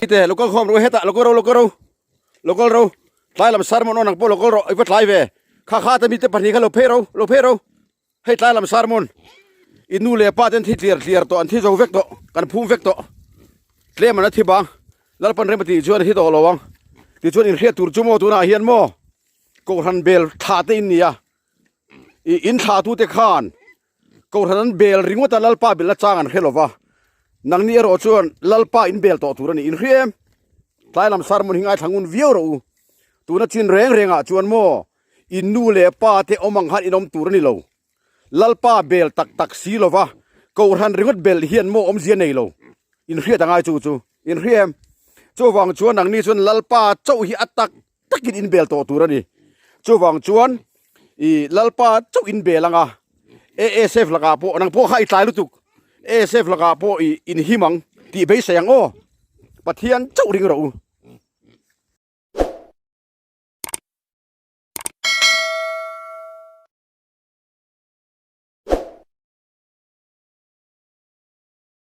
Te lokal khawm ro hetah lokal ro lokal ro lokal ro tlai lam sermon awn ang pawh lokal rawh i va tlai ve kha kha te mite pahnih kha lo phei ro lo phei ro hei tlai lam sermon i nu leh pa ten thi tliar tliar tawh an thi zo vek tawh kan phum vek tawh tlem an a thi bang lalpan rem a tih chuan a thi tawh lo ang tichuan inhriat tur chu maw tunah hian maw kohhran bel thla te in nia i in thla tu te khan Kohhran an bel ringawt a, Lalpa belna chang an hre lo va, nangni erawh chuan Lalpa in bel tawh tur a ni. In hria em? Tlai lam sermon hi ngaithla ngun viau rawh u. Tuna chin reng rengah chuan maw, in nu leh pa te awm ang khan in awm tur a ni lo. Lalpa bel tak tak si lo va, Kohhran ringawt bel hian maw awmzia nei lo. In hriat a ngai chu chu. In hria em? Chuvang chuan nangni chuan Lalpa chauh hi a tak takin in bel tawh tur a ni. Chuvang chuan i Lalpa chauh in bel anga ASF lakah pawh nang pawh kha i tlai lutuk ASF lakah pawh i inhim ang tih beisei ang aw. Pathian chauh ring rawh u.